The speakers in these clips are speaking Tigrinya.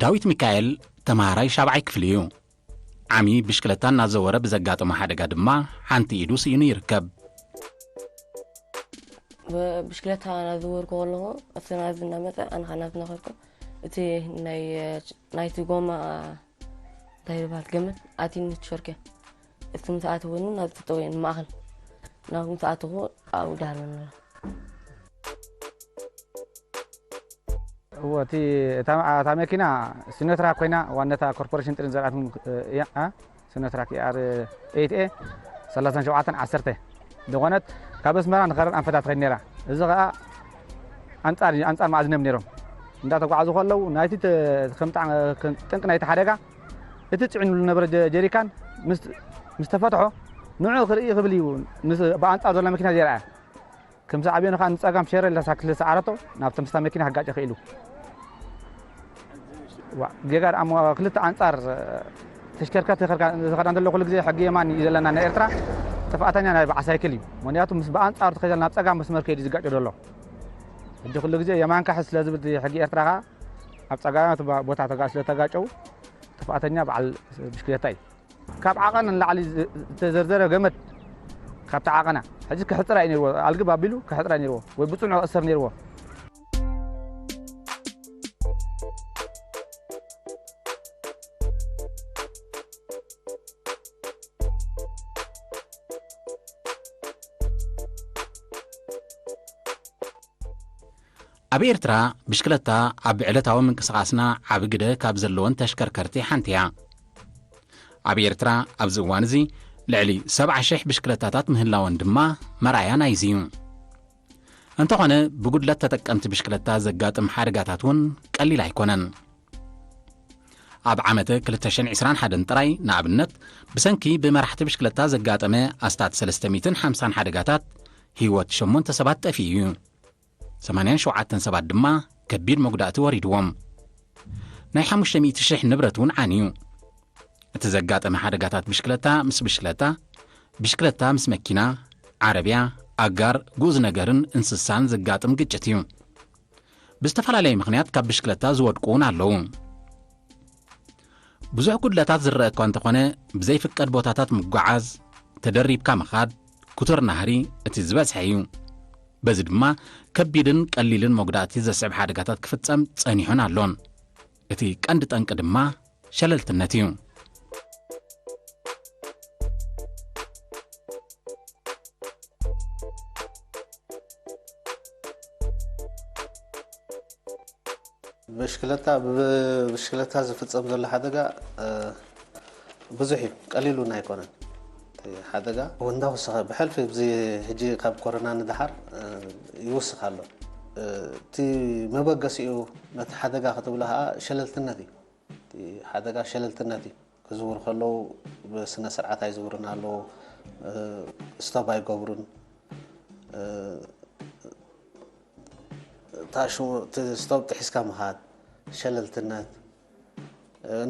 ዳዊት ሚካኤል ተምሃራይ ሻብዓይ ክፍሊ እዩ። ዓሚ ብሽክለታ እናዘወረ ብዘጋጠሞ ሓደጋ ድማ ሓንቲ ኢዱ ስኢኑ ይርከብ። ብሽክለታ እናዘወርኩ ከለኹ እቲ ናብዚ እናመፀ ኣነ ከዓ ናብዚ እናኸድኩ እቲ ናይ ናይቲ ጎማ እንታይ ይበሃል ገመድ ኣትዩኒ ትሸርኬ እቲ ምስ ኣተወኒ ናብ ተጠወየ ንማእኸል ናብ ምስ ኣተኹ ኣብኡ ዳሃለና እዎ እቲ እታ እታ መኪና ሲኖትራክ ኮይና ዋነታ ኮርፖሬሽን ጥሪን ዘርኣት እያ። ሲኖትራክ ኤኣር ኤይት ኤ ሰላሳን ሸውዓተን ዓሰርተ ዝኾነት ካብ ኣስመራ ንኸረን ኣንፈታ ትኸይድ ነይራ። እዚ ኸኣ ኣንጻር ኣንጻር ማእዝኖም ነይሮም እንዳተጓዓዙ ከለዉ ናይቲ ተ- ከም ጣዕ- ከም ጠንቂ ናይቲ ሓደጋ እቲ ጽዒኑሉ ዝነበረ ጀ- ጀሪካን ምስ ምስ ተፈትሖ ንዑ ክርኢ ክብል እዩ ምስ ብኣንጻር ዘሎ መኪና ዘይረኣየ። ከም ሳዕቤኑ ከኣ ንጸጋም ሸረ ኢላ ሳክል ዝሰዓረቶ ናብ ተምስታ መኪና ክጋጨ ክኢሉ። ዋ ጌጋ ደኣ እሞ ክልተ ኣንጻር ተሽከርከርቲ ዝኸዳ እንተሎ ኩሉ ግዜ ሕጊ የማን እዩ ዘለና ናይ ኤርትራ። ጥፍኣተኛ ናይ በዓል ሳይክል እዩ። ምክንያቱ ምስ ብኣንጻሩ ተኸይደ ናብ ጸጋም መስመር ከይዱ እዩ ዝጋጨ ዘሎ። ሕጂ ኩሉ ግዜ የማን ካሕ ስለ ዝብል እቲ ሕጊ ኤርትራ ከኣ ኣብ ጸጋማት ቦታ ተጋ- ስለ ተጋጨው ጥፍኣተኛ በዓል ብሽክሌታ እዩ። ካብ ዓቐን ንላዕሊ ዝተዘርዘረ ገመድ ካብቲ ዓቐና ሕጂ ክሕፅራ እዩ ነይርዎ። ኣልግብ ኣቢሉ ክሕፅራ እዩ ነይርዎ ወይ ብፅኑዕ ክእሰር ነይርዎ። ኣብ ኤርትራ ብሽክለታ ኣብ ዕለታዊ ምንቅስቓስና ዓቢ ግደ ካብ ዘለወን ተሽከርከርቲ ሓንቲ እያ። ኣብ ኤርትራ ኣብዚ እዋን እዚ ልዕሊ ሰብዓ ሽሕ ብሽክለታታት ምህላወን ድማ መርኣያ ናይዚ እዩ። እንተኾነ ብጉድለት ተጠቀምቲ ብሽክለታ ዘጋጥም ሓደጋታት እውን ቀሊል ኣይኮነን። ኣብ ዓመተ ክልተ ሽሕን ዕስራን ሓደን ጥራይ ንኣብነት ብሰንኪ ብመራሕቲ ብሽክለታ ዘጋጠመ ኣስታት ሰለስተ ሚእትን ሓምሳን ሓደጋታት ህይወት ሸሞንተ ሰባት ጠፊኡ እዩ። ሰማንያን ሸውዓተን ሰባት ድማ ከቢድ መጉዳእቲ ወሪድዎም። ናይ ሓሙሽተ ሚእቲ ሽሕ ንብረት እውን ዓንዩ። እቲ ዘጋጠመ ሓደጋታት ብሽክለታ ምስ ብሽክለታ፣ ብሽክለታ ምስ መኪና፣ ዓረብያ፣ ኣጋር፣ ግኡዝ ነገርን እንስሳን ዘጋጥም ግጭት እዩ። ብዝተፈላለየ ምኽንያት ካብ ብሽክለታ ዝወድቁ እውን ኣለዉ። ብዙሕ ጉድለታት ዝረአ እኳ እንተኾነ ብዘይፍቀድ ቦታታት ምጓዓዝ፣ ተደሪብካ ምኻድ፣ ክቱር ናህሪ እቲ ዝበዝሐ እዩ። በዚ ድማ ከቢድን ቀሊልን መጉዳእቲ ዘስዕብ ሓደጋታት ክፍጸም ጸኒሑን ኣሎን። እቲ ቀንዲ ጠንቂ ድማ ሸለልትነት እዩ። ብሽክለታ ብብሽክለታ ዝፍጸም ዘሎ ሓደጋ ብዙሕ እዩ፣ ቀሊል እውን ኣይኮነን። እቲ ሓደጋ እንዳወሰኸ ብሕልፊ እዚ ሕጂ ካብ ኮሮና ንደሓር ይውስኽ ኣሎ። እቲ መበገሲኡ ነቲ ሓደጋ ክትብሎ ከዓ ሸለልትነት እዩ። እቲ ሓደጋ ሸለልትነት እዩ። ክዝውሩ ከለዉ ብስነ ስርዓት ኣይዝውሩን ኣለዉ። ስቶብ ኣይገብሩን። ታሽሙ እቲ ስቶብ ጥሒስካ ምኻድ፣ ሸለልትነት፣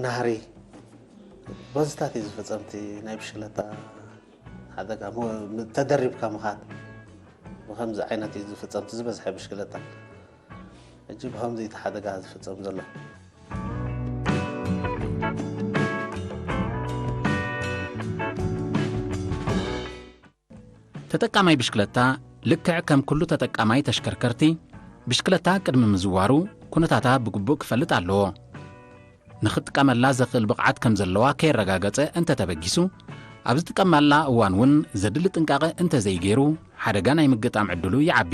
ናህሪ በዝታት እዩ ዝፍፀም እቲ ናይ ብሽክለታ ሓደጋ። ተደሪብካ ምኻድ ብከምዚ ዓይነት እዩ ዝፍፀም እቲ ዝበዝሐ ብሽክለታ። ሕጂ ብከምዚ እቲ ሓደጋ ዝፍፀም ዘሎ። ተጠቃማይ ብሽክለታ ልክዕ ከም ኩሉ ተጠቃማይ ተሽከርከርቲ፣ ብሽክለታ ቅድሚ ምዝዋሩ ኩነታታ ብግቡእ ክፈልጥ ኣለዎ። ንኽጥቀመላ ዘኽእል ብቕዓት ከም ዘለዋ ከየረጋገጸ እንተተበጊሱ፣ ኣብ ዝጥቀመላ እዋን እውን ዘድሊ ጥንቃቐ እንተዘይገይሩ፣ ሓደጋ ናይ ምግጣም ዕድሉ ይዓቢ።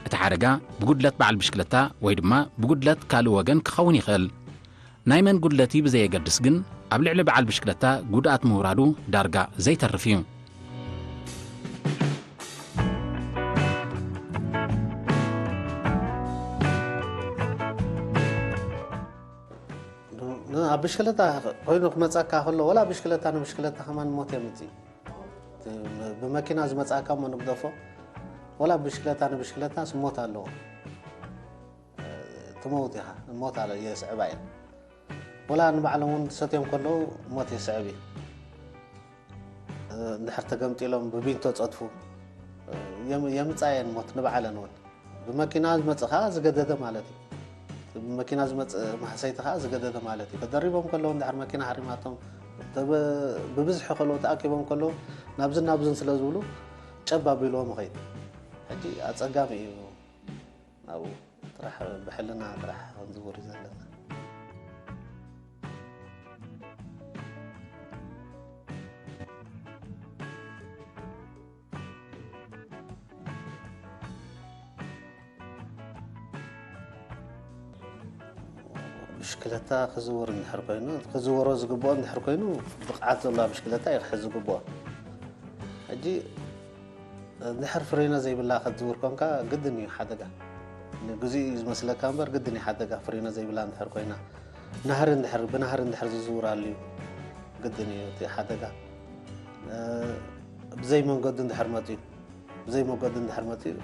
እቲ ሓደጋ ብጉድለት በዓል ብሽክለታ ወይ ድማ ብጉድለት ካልእ ወገን ክኸውን ይኽእል። ናይ መን ጉድለት እዩ ብዘየገድስ ግን፣ ኣብ ልዕሊ በዓል ብሽክለታ ጉድኣት ምውራዱ ዳርጋ ዘይተርፍ እዩ። ኣብ ብሽክለታ ኮይኑ ክመፀካ ከሎ፣ ወላ ብሽክለታ ንብሽክለታ ከማን ሞት የምፅእ። ብመኪና ዝመፅኣካ እሞ ንግደፎ፣ ወላ ብሽክለታ ንብሽክለታ ስሞት ኣለዎ። ትመውት ኢኻ፣ ሞት ኣለ የስዕባ እየን። ወላ ንባዕሎም እውን ሰትዮም ከለዉ ሞት የስዕብ እዩ። እንድሕር ተገምጢሎም ብቢንቶ ፀድፉ፣ የም- የምፃ እየን ሞት ንባዕለን እውን። ብመኪና ዝመፅኻ ዝገደደ ማለት እዩ። ብመኪና ዝመጽእ ማህሰይቲ ከኣ ዝገደደ ማለት እዩ። ተደሪቦም ከለዉ እንድሕር መኪና ሃሪማቶም፣ ተበ-፣ ብብዝሒ ከለዉ ተኣኪቦም ከለዉ ናብዝን ናብዝን ስለ ዝብሉ ጨብ ኣቢልዎም ይኸይድ። ሕጂ ኣጸጋሚ እዩ። ኣብኡ ጥራሕ ብሕልና ጥራሕ ክንዝውር እዩ ዘለና። ብሽክለታ ክዝውር እንድሕር ኮይኑ፣ ክዝወሮ ዝግብኦ እንድሕር ኮይኑ፣ ብቕዓት ዘለዋ ብሽክለታ እዩ ክሕዝ ዝግብኦ። ሕጂ እንድሕር ፍሬኖ ዘይብላ ክትዝውር ኮንካ፣ ግድን እዩ ሓደጋ። ንግዚኡ እዩ ዝመስለካ እምበር፣ ግድን እዩ ሓደጋ፣ ፍሬኖ ዘይብላ እንድሕር ኮይና። ናህሪ እንድሕር፣ ብናህሪ እንድሕር ዝዝውር ኣልዩ፣ ግድን እዩ እቲ ሓደጋ። እ፣ ብዘይ መንገዱ እንድሕር መፅዩ፣ ብዘይ መንገዱ እንድሕር መፅዩ፣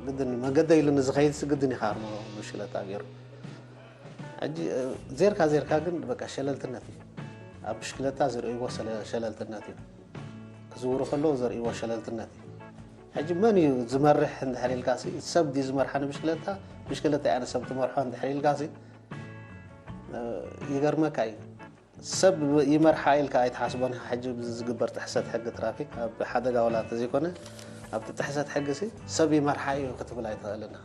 ግድን እዩ። መንገዲ ኢሉ ንዝኸይድሲ ግድን እዩ ክሃርሞ ብሽክለታ ገይሩ። ሕጂ፣ እ፣ ዜርካ ዜርካ ግን በቃ ሸለልትነት እዩ። ኣብ ብሽክለታ ዘርእይዎ ሰለ-፣ ሸለልትነት እዩ። ክዝውሩ ከለዉ ዘርእይዎ ሸለልትነት እዩ። ሕጂ መን እዩ ዝመርሕ እንድሕር ኢልካሲ፣ ሰብ ድዩ ዝመርሓ ንብሽክለታ፣ ብሽክለታ እያ ንሰብ ትመርሖ እንድሕር ኢልካሲ፣ እ፣ ይገርመካ እዩ። ሰብ ይመርሓ ኢልካ ኣይትሓስቦን ኢኻ። ሕጂ ብዚ ዝግበር ጥሕሰት ሕጊ ትራፊክ፣ ኣብ ሓደጋ ዋላ እንተዘይኮነ፣ ኣብቲ ጥሕሰት ሕጊ ሲ ሰብ ይመርሓ እዩ ክትብል ኣይትኽእልን ኢኻ።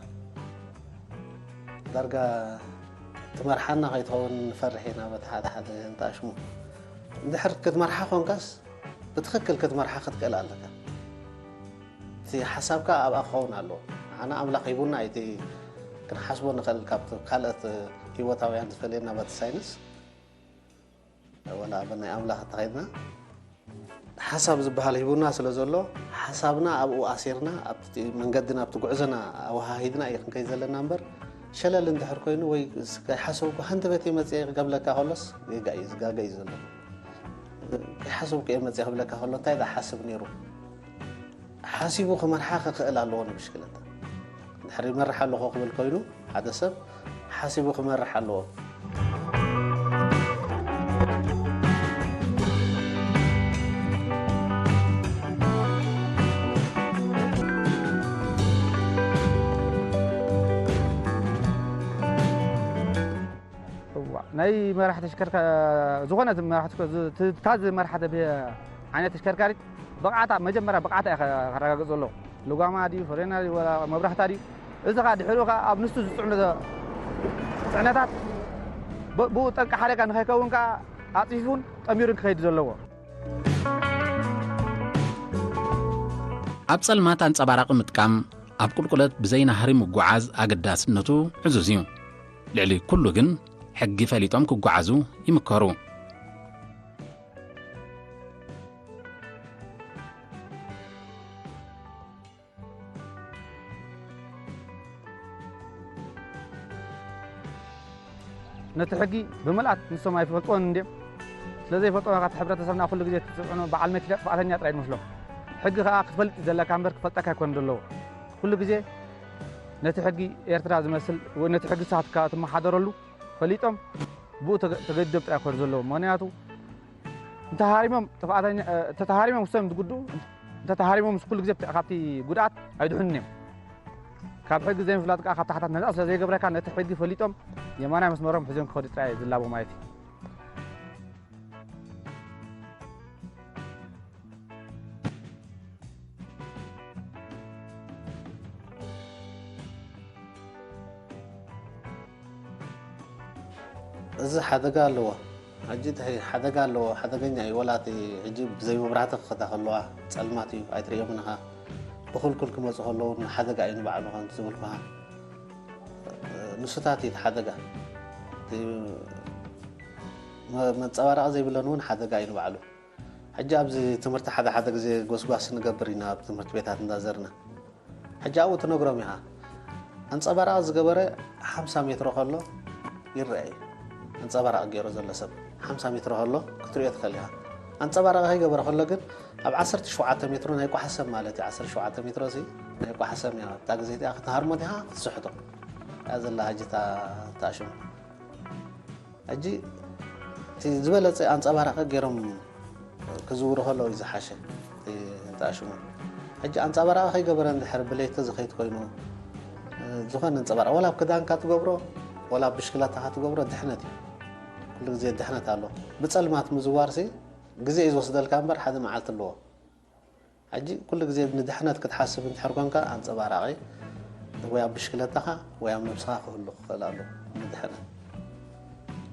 ዳርጋ ትመርሓና ከይትኸውን ንፈርሕ ኢና በቲ ሓደ ሓደ እንተኣሽሙ። እንድሕር ክትመርሓ ኮንካስ፣ ብትኽክል ክትመርሓ ክትክእል ኣለካ። እቲ ሓሳብካ ኣብኣ ክኸውን ኣለዎ። ኣነ ኣምላኽ ሂቡና እቲ ክንሓስቦ ንኽእል ካብቲ ካልኦት ህይወታውያን ዝፈልየና በቲ ሳይንስ፣ ወላ ኣብ ናይ ኣምላኽ እንተኸይድና፣ ሓሳብ ዝበሃል ሂቡና ስለ ዘሎ፣ ሓሳብና ኣብኡ ኣሲርና፣ ኣብቲ መንገድና፣ ኣብቲ ጉዕዞና ኣወሃሂድና እዩ ክንከይድ ዘለና እምበር፣ ሸለል እንድሕር ኮይኑ ወይ ስ-፣ ከይሓሰብኩ ሃንደበት እየ መፅየ ክገብለካ ከሎስ፣ ጌጋ እዩ፣ ዝጋገ እዩ ዘሎ። ከይሓሰብኩ እየ መፅየ ክብለካ ከሎ፣ እንታይ ዝሓስብ ነይሩ? ሓሲቡ ክመርሓ ክኽእል ኣለዎ ንብሽክለታ። እንድሕር ይመርሕ ኣለኹ ክብል ኮይኑ፣ ሓደ ሰብ ሓሲቡ ክመርሕ ኣለዎ። እዋ፣ ናይ መራሕ ተሽከርካ-፣ ዝኾነ መራሕ ተሽከ-፣ ዝ-፣ ት-፣ እታ ዝመርሓ ተብ-፣ ዓይነት ተሽከርካሪት ብቕዓታ፣ መጀመርያ ብቕዓታ እያ ከ-፣ ከረጋግጽ ዘለዎ። ልጓማ ድዩ፣ ፍሬና ድዩ፣ ወላ መብራህታ ድዩ? እዚ ኸኣ ድሕሪኡ ኸኣ ኣብ ንሱ ዝጽዕኖ ዘ-፣ ጽዕነታት ብ-፣ ብኡ ጠንቂ ሓደጋ ንኸይከውን ከኣ ኣጽፊፉን ጠሚሩን ክኸይድ ዘለዎ። ኣብ ጸልማት ኣንጸባራቒ ምጥቃም፣ ኣብ ቁልቁለት ብዘይ ናህሪ ምጉዓዝ ኣገዳስነቱ ዕዙዝ እዩ። ልዕሊ ኩሉ ግን፣ ሕጊ ፈሊጦም ክጓዓዙ ይምከሩ። ነቲ ሕጊ ብምልኣት ንሶም ኣይፈልጥዎን እንድዮም። ስለ ዘይፈልጥዎ፣ ካብቲ ሕብረተሰብና ኩሉ ግዜ እቲ ዝጽዕኖ በዓል መኪና ጥፍኣተኛ ጥራይ ዝመስሎ። ሕጊ ከኣ ክትፈልጥ እዩ ዘለካ እምበር ክፈልጠካ ኣይኮነን ዘለዎ። ኩሉ ግዜ ነቲ ሕጊ ኤርትራ ዝመስል ወይ ነቲ ሕጊ ንስኻ ትካ-፣ ትመሓደረሉ ፈሊጦም ብኡ ተገ-፣ ተገዲዶም ጥራይ ክኸዱ ዘለዎም። ምኽንያቱ እንተሃሪሞም ጥፍኣተኛ፣ እ፣ እንተተሃሪሞም ውሰን ዝጉድኡ፣ እንተተሃሪሞም ምስ ኩሉ ግዜ ብት-፣ ካብቲ ጉድኣት ኣይድሕኑን እዮም። ካብ ሕጊ ዘይምፍላጥ ከኣ ካብ ታሕታት ነጻ ስለ ዘይገብረካ፣ ነቲ ሕጊ ፈሊጦም የማናይ መስመሮም ሒዞም ክኸዱ ጥራይ ዝላቦ ማለት እዩ። እዚ ሓደጋ ኣለዎ። ሕጂ እቲ ሓደጋ ኣለዎ፣ ሓደገኛ እዩ። ወላ እቲ ሕጂ ብዘይ መብራህቲ ክኸዳ ከለዋ ጸልማት እዩ፣ ኣይትርእዮምን ኢኻ። ብኹልኩል ክመጹ ከለዉ ሓደጋ እዩ ንባዕሉ፣ ከምቲ ዝብልኩኻ። ንሱታት እዩ እቲ ሓደጋ። እቲ መ-፣ መንጸባረቒ ዘይብለን እውን ሓደጋ እዩ ንባዕሉ። ሕጂ ኣብዚ ትምህርቲ ሓደ ሓደ ግዜ ጎስጓስ ንገብር ኢና፣ ኣብ ትምህርቲ ቤታት እንዳዘርና። ሕጂ ኣብኡ ትነግሮም ኢኻ። ኣንጸባራቒ ዝገበረ ሓምሳ ሜትሮ ከሎ ይረአ እዩ። ኣንጸባራቒ ገይሩ ዘሎ ሰብ ሓምሳ ሜትሮ ከሎ ክትሪኦ ትኽእል ኢኻ። ኣንጸባራቒ ከይገበረ ከሎ ግን ኣብ ዓሰርተ ሸውዓተ ሜትሮ ናይ ጓሓ ሰብ ማለት እዩ። ዓሰርተ ሸውዓተ ሜትሮ እዚ ናይ ጓሓ ሰብ እያ። ኣብታ ግዜ እቲኣ ክትሃርሞ ዲኻ ክትስሕቶ እያ ዘላ ሕጂ እታ፣ እታ ሽሙ። ሕጂ እቲ ዝበለጸ ኣንጸባራቒ ገይሮም ክዝውሩ ከለዉ እዩ ዝሓሸ፣ እቲ እንተኣሽሙ። ሕጂ ኣንጸባራቒ ከይገበረ እንድሕር ብለይቲ ዝኸይድ ኮይኑ፣ እ፣ ዝኾነ ኣንጸባራቒ፣ ዋላ ኣብ ክዳንካ ትገብሮ፣ ወላ ብሽክለታ ክትገብሮ ድሕነት እዩ። ኩሉ ግዜ ድሕነት ኣሎ። ብጸልማት ምዝዋርሲ ግዜ እዩ ዝወስደልካ እምበር ሓደ መዓልቲ ኣለዎ። ሕጂ ኩሉ ግዜ ንድሕነት ክትሓስብ እንድሕር ኮንካ ኣንጸባራቒ ወይ ኣብ ብሽክለታኻ ወይ ኣብ ነብስኻ ክህሉ ክኽእል ኣሎ ንድሕነት።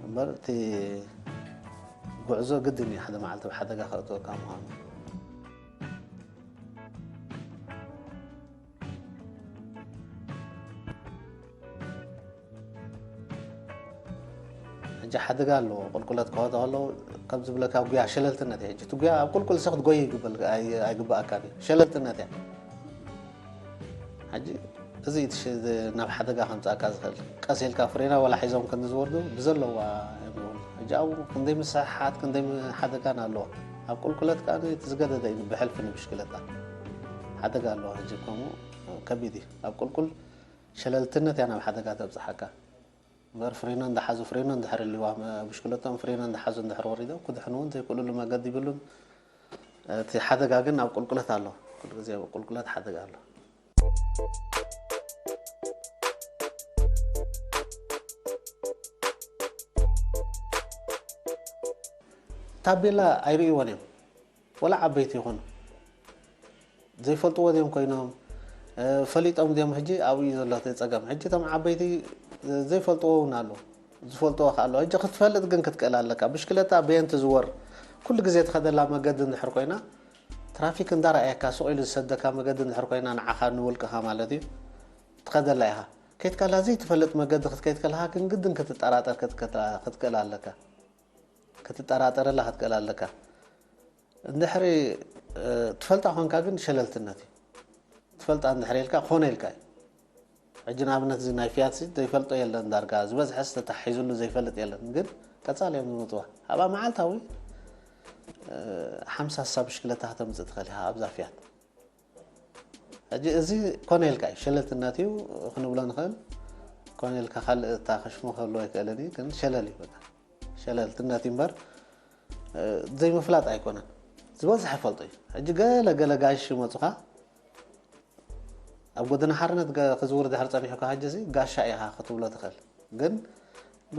እምበር እቲ ጉዕዞ ግድን እዩ ሓደ መዓልቲ ብሓደጋ ከእትወካ ምዃኑ። ሕጂ ሓደጋ ኣለዎ። ቁልቁለት ክኸዱ ከለዉ ከም ዝብለካ ጉያ ሸለልትነት እዩ። ሕጂ እቲ ጉያ ኣብ ቁልቁል ሰ ክትጎይ ይግበል-፣ ኣይ-፣ ኣይግበኣካን እዩ። ሸለልትነት እያ። ሕጂ እዚ እቲ ሽ-፣ ናብ ሓደጋ ከምፅኣካ ዝኽእል። ቀስ ኢልካ ፍሬና ዋላ ሒዞም ክንዲ ዝወርዱ ብዘለዋ እዮም ዝወርዱ። ሕጂ ኣብኡ ክንደይ ምስሕሓት፣ ክንደይ ሓደጋን ኣለዎ። ኣብ ቁልቁለት ከኣ እቲ ዝገደደ እዩ ብሕልፊ ንብሽክለታ። ሓደጋ ኣለዎ። ሕጂ ከምኡ ከቢድ እዩ። ኣብ ቁልቁል ሸለልትነት እያ ናብ ሓደጋ ተብፅሓካ። እምበር ፍሬኖ እንዳሓዙ፣ ፍሬኖ እንድሕር ህልዋ፣ መ-፣ ብሽክለቶም ፍሬኖ እንዳሓዙ እንድሕር ወሪዶም ክድሕኑ እውን ዘይክእሉሉ መገዲ ይብሉን። እቲ ሓደጋ ግን ኣብ ቁልቁለት ኣሎ። ኩሉ ግዜ ኣብ ቁልቁለት ሓደጋ ኣሎ። ታቤላ ኣይርእይዎን እዮም። ወላ ዓበይቲ ይኹኑ። ዘይፈልጥዎ ድዮም ኮይኖም፣ እ፣ ፈሊጦም ድዮም? ሕጂ ኣብኡ እዩ ዘሎ እቲ ጸገም። ሕጂ እቶም ዓበይቲ፣ እ፣ ዘይፈልጥዎ እውን ኣሎ። ዝፈልጥዎ ከኣ ኣሎ። ሕጂ ክትፈልጥ ግን ክትክእል ኣለካ። ብሽክለታ በየን ትዝወር? ኩሉ ግዜ ትኸደላ መገዲ እንድሕር ኮይና፣ ትራፊክ እንዳረኣየካ ስቕ ኢሉ ዝሰደካ መገዲ እንድሕር ኮይና፣ ንዓኻ ንውልቅኻ ማለት እዩ፣ ትኸደላ ኢኻ። ከይድ ከላ ዘይትፈልጥ መገዲ ክትከይድ ከለኻ ግን ግድን ክትጠራጠር ክትከ-፣ ክትክእል ኣለካ። ክትጠራጠረላ ክትክእል ኣለካ። እንድሕሪ፣ እ፣ ትፈልጣ ኮንካ ግን ሸለልትነት እዩ። ትፈልጣ እንድሕር ኢልካ ኮነ ኢልካ እዩ። ሕጂ ንኣብነት እዚ ናይ ፊያት ሲ ዘይፈልጦ የለን ዳርጋ፣ ዝበዝሐስ ተታሒዙሉ ዘይፈልጥ የለን። ግን ቀጻሊ እዮም ዝመጽዋ። ኣብኣ መዓልታዊ፣ እ፣ ሓምሳ ስሳ ብሽክለታ ከተምጽእ ትኽእል ኢኻ ኣብዛ ፊያት። ሕጂ እዚ ኮነ ኢልካ እዩ፣ ሸለልትነት እዩ ክንብሎ ንኽእል። ኮነ ኢልካ ካልእ እታ ክሽሙ ክህልዎ ኣይክእልን እዩ፣ ግን ሸለል እዩ በቃ። ሸለልትነት እዩ እምበር፣ እ፣ ዘይምፍላጥ ኣይኮነን። ዝበዝሐ ይፈልጦ እዩ። ሕጂ ገለ ገለ ጋሽ ይመጹኻ፣ ኣብ ጎደና ሓርነት ገ-፣ ክዝውር ድሕር ጸኒሑካ፣ ሕጂ እዚ ጋሻ ኢኻ ክትብሎ ትኽእል። ግን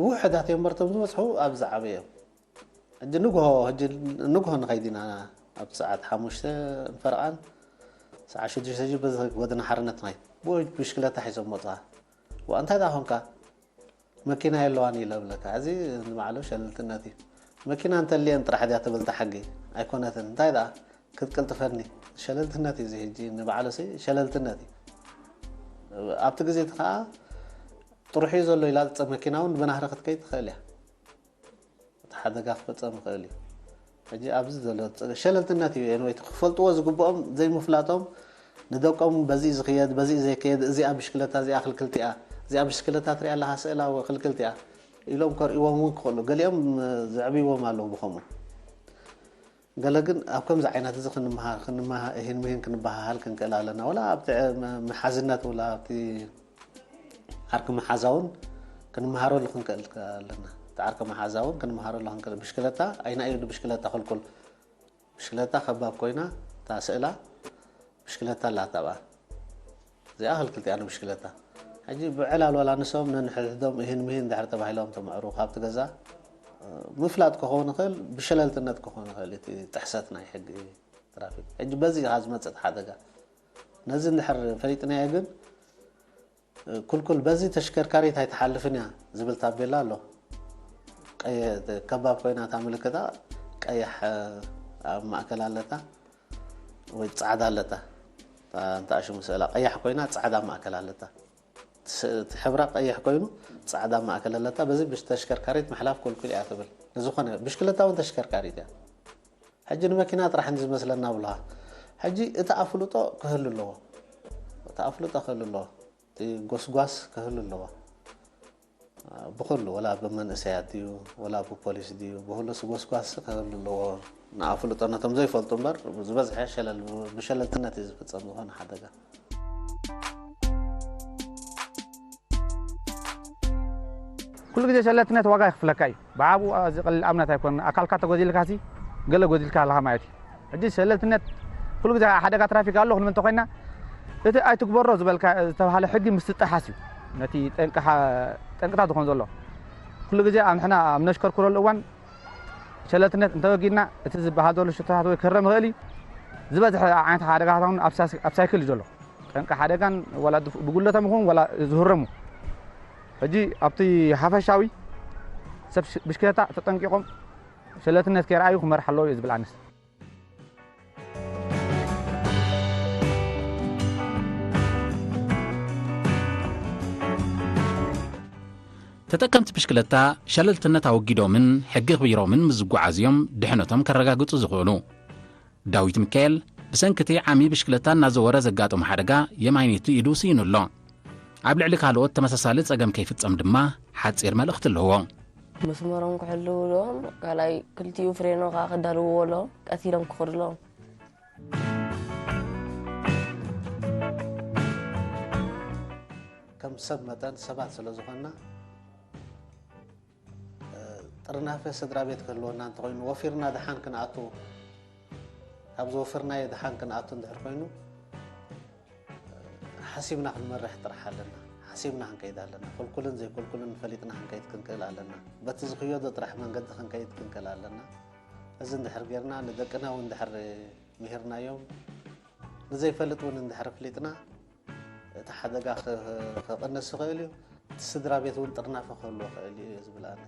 ውሑዳት እዮም እምበር እቶም ዝበዝሑ ኣብ ዝዓበየ እዮም። ሕጂ ንግሆ፣ ሕጂ ንግሆ ንኸይድ ኢና፣ ኣብ ሰዓት ሓሙሽተ ፈረቓን ሰዓት ሽዱሽተ ሕጂ በዚ ጎደና ሓርነት ንኸይድ። ብሽክለታ ሒዞም መጹኻ። ዋ፣ እንታይ ደኣ ኾንካ? መኪና የለዋን እዩ ለብለካ። እዚ ንባዕሉ ሸለልትነት እዩ። መኪና እንተልየን ጥራሕ ድያ ትብል እታ ሕጊ? ኣይኮነትን። እንታይ ደኣ? ክትቅልጥፈኒ። ሸለልትነት እዩ እዚ ሕጂ ንባዕሉ ሲ ሸለልትነት እዩ። ኣብቲ ግዜ እቲ ኸኣ ጥርሑ እዩ ዘሎ ኢላ መኪና እውን ብናህሪ ክትከይድ ትኽእል እያ። እቲ ሓደጋ ክፍጸም ይኽእል እዩ። ሕጂ ኣብዚ ዘሎ ጸ-፣ ሸለልትነት እዩ። ኤንወይ፣ እቲ ክፈልጥዎ ዝግብኦም ዘይምፍላጦም፣ ንደቆም በዚ ዝኽየድ፣ በዚ ዘይከየድ፣ እዚኣ ብሽክለታ፣ እዚኣ ክልክልቲ እያ፣ እዚኣ ብሽክለታ ትሪኣ ኣለኻ፣ ስእላ ወ-፣ ክልክልቲ እያ ኢሎም ከርእይዎም እውን ክኽእሉ። ገሊኦም፣ እ፣ ዘዕብይዎም ኣለዉ ብኸምኡ። ገለ ግን ኣብ ከምዚ ዓይነት እዚ ክንመሃ-፣ ክንመሃ-፣ እሂን ምሂን ክንበሃሃል ክንክእል ኣለና። ወላ ኣብቲ፣ እ፣ መ-፣ መሓዝነት፣ ወላ ኣብቲ ዓርኪ መሓዛ እውን ክንመሃረሉ ክንክእል ኣለና። እቲ ዓርኪ መሓዛ እውን ክንመሃረሉ ክንክእል። ብሽክለታ፣ ኣይና እዩ ብሽክለታ ክልኩል። ብሽክለታ ከባብ ኮይና፣ እታ ስእላ ብሽክለታ ኣላታ ኣብኣ። እዚኣ ክልክልቲ እያ ንብሽክለታ። ሕጂ ብዕላል ዋላ ንሶም ነንሕድሕዶም እሂን ምሂን እንድሕር ተባሂሎም ተምዕሩ ካብቲ ገዛ፣ እ፣ ምፍላጥ ክኸውን ይኽእል፣ ብሸለልትነት ክኸውን ይኽእል፣ እቲ ጥሕሰት ናይ ሕጊ ትራፊክ። ሕጂ በዚ ኢኻ ዝመጽእ ሓደጋ። ነዚ እንድሕር ፈሊጥናዮ ግን፣ እ፣ ኩልኩል በዚ ተሽከርካሪት ኣይትሓልፍን እያ ዝብል ታቤላ ኣሎ። ቀይ-፣ ከባብ ኮይና እታ ምልክታ ቀያሕ፣ እ፣ ኣብ ማእከል ኣለታ ወይ ጻዕዳ ኣለታ። እታ እንተ ኣሽሙ ስእላ ቀያሕ ኮይና ጻዕዳ ማእከል ኣለታ። ስ-፣ እቲ ሕብራ ቀይሕ ኮይኑ ጻዕዳ ማእከል ኣለታ። በዚ ብሽ-፣ ተሽከርካሪት ምሕላፍ ኩልኩል እያ ትብል። ንዝኾነ ብሽክለታ እውን ተሽከርካሪት እያ። ሕጂ ንመኪና ጥራሕ እንዲ ዝመስለና ብለኻ። ሕጂ እቲ ኣፍልጦ ክህሉ ኣለዎ። እቲ ኣፍልጦ ክህሉ ኣለዎ። እቲ ጎስጓስ ክህሉ ኣለዎ። ብኹሉ፣ ወላ ብመንእሰያት ድዩ፣ ወላ ብፖሊስ ድዩ፣ ብኹሉስ ጎስጓስ ክህሉ ኣለዎ። ንኣፍልጦ ነቶም ዘይፈልጡ እምበር፣ ዝበዝሐ ሸለል-፣ ብሸለልትነት እዩ ዝፍጸም ዝኾነ ሓደጋ። ኩሉ ግዜ ሸለልትነት ዋጋ ይኽፍለካ እዩ። ብዓብኡ እዚ ቀሊል ኣብነት ኣይኮነን። ኣካልካ ተጎዲልካሲ ገለ ጎዲልካ ኣለኻ ማለት እዩ። ሕጂ ሸለልትነት ኩሉ ግዜ ሓደጋ ትራፊክ ኣሎ ክንብል እንተኾይና፣ እቲ ኣይትግበሮ ዝበልካ፣ ዝተባህለ ሕጊ ምስ ትጠሓስ እዩ። ነቲ ጠንቂ ሓ- ጠንቅታት ዝኾን ዘሎ ኩሉ ግዜ ኣብ ንሕና ኣብ ነሽከርክረሉ እዋን ሸለልትነት እንተወጊድና እቲ ዝበሃል ዘሎ ሽቶታት ወይ ክህረም ይኽእል እዩ። ዝበዝሐ ዓይነት ሓደጋታት እውን ኣብ ሳስ- ኣብ ሳይክል እዩ ዘሎ። ጠንቂ ሓደጋን ዋላ ድፍ- ብጉለቶም ይኹን ዋላ ዝህረሙ ሕጂ ኣብቲ ሓፈሻዊ ሰብ ሽ- ብሽክለታ ተጠንቂቖም ሸለልትነት ከይረኣዩ ክመርሓ ኣለዎ እዩ ዝብል ኣነስ። ተጠቀምቲ ብሽክለታ ሸለልትነት ኣወጊዶምን ሕጊ ኣኽቢሮምን ምስ ዝጓዓዙ እዮም ድሕነቶም ከረጋግጹ ዝኽእሉ። ዳዊት ሚካኤል ብሰንኪ እቲ ዓሚ ብሽክለታ እናዘወረ ዘጋጠሞ ሓደጋ የማይነይቲ ኢዱ ስኢኑ ኣሎ። ኣብ ልዕሊ ካልኦት ተመሳሳሊ ጸገም ከይፍጸም ድማ ሓጺር መልእኽቲ ኣለዎ። መስመሮም ክሕልው ኣለዎም። ካልኣይ ክልቲኡ ፍሬኖ ከዓ ክዳልውዎ ኣለዎም። ቀስ ኢሎም ክኸዱ ኣለዎም። ከም ሰብ መጠን ሰባት ስለ ዝኾንና ጥርናፈ ስድራ ቤት ክህልወና እንተኾይኑ ወፊርና ደሓን ክንኣቱ ካብ ዝወፈርናዮ ደሓን ክንኣቱ እንድሕር ኮይኑ ሓሲብና ክንመርሕ ጥራሕ ኣለና። ሓሲብና ክንከይድ ኣለና። ኩልኩልን ዘይኩልኩልን ፈሊጥና ክንከይድ ክንክእል ኣለና። በቲ ዝኽየዶ ጥራሕ መንገዲ ክንከይድ ክንክእል ኣለና። እዚ እንድሕር ጌርና ንደቅና እውን እንድሕር ምሂርናዮም ንዘይፈልጥ እውን እንድሕር ኣፍሊጥና እቲ ሓደጋ ክቕንስ ይኽእል እዩ። እቲ ስድራ ቤት እውን ጥርናፈ ክህልዎ ይኽእል እዩ ዝብል ኣነ።